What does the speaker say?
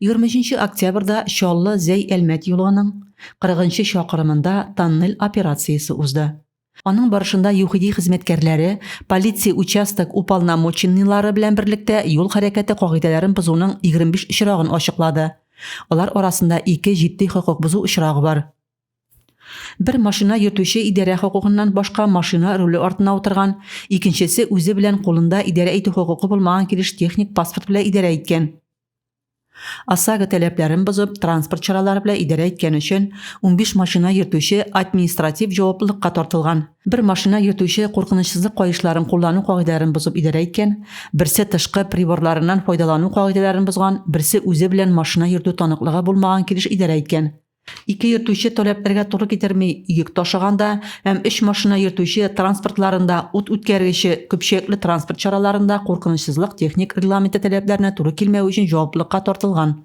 23 октябрьдә Чаллы-Зәй-Әлмәт юлының 40 нчы чакрымында тоннель операциясе узды. Аның барышында ЮХИДИ хезмәткәрләре полиция участок уполномоченныйлары белән берлектә юл хәрәкәте кагыйдәләрен бозуның 25 очрагын ачыклады. Алар арасында ике җитди хокук бозу очрагы бар. Бер машина йөртүче идарә хокукыннан башка машина руле артына утырган, икенчесе үзе белән кулында идарә итү хокукы булмаган килеш техник паспорт белән идарә иткән. ОСАГО таләпләрен бозып, транспорт чаралары белән идарә иткән өчен 15 машина йөртүче административ җаваплылыкка тартылган. Бер машина йөртүче куркынычсызлык каешларын куллану кагыйдәләрен бозып идарә иткән, берсе тышкы приборларыннан файдалану кагыйдәләрен бозган, берсе үзе белән машина йөртү таныклыгы булмаган килеш идарә иткән. Ике йөртүче таләпләргә туры китерми йөк ташыганда һәм өч машина йөртүче транспортларында ут үткәргече көпчәкле транспорт чараларында куркынычсызлык техник регламенты таләпләренә туры килмәве өчен җаваплылыкка тартылган.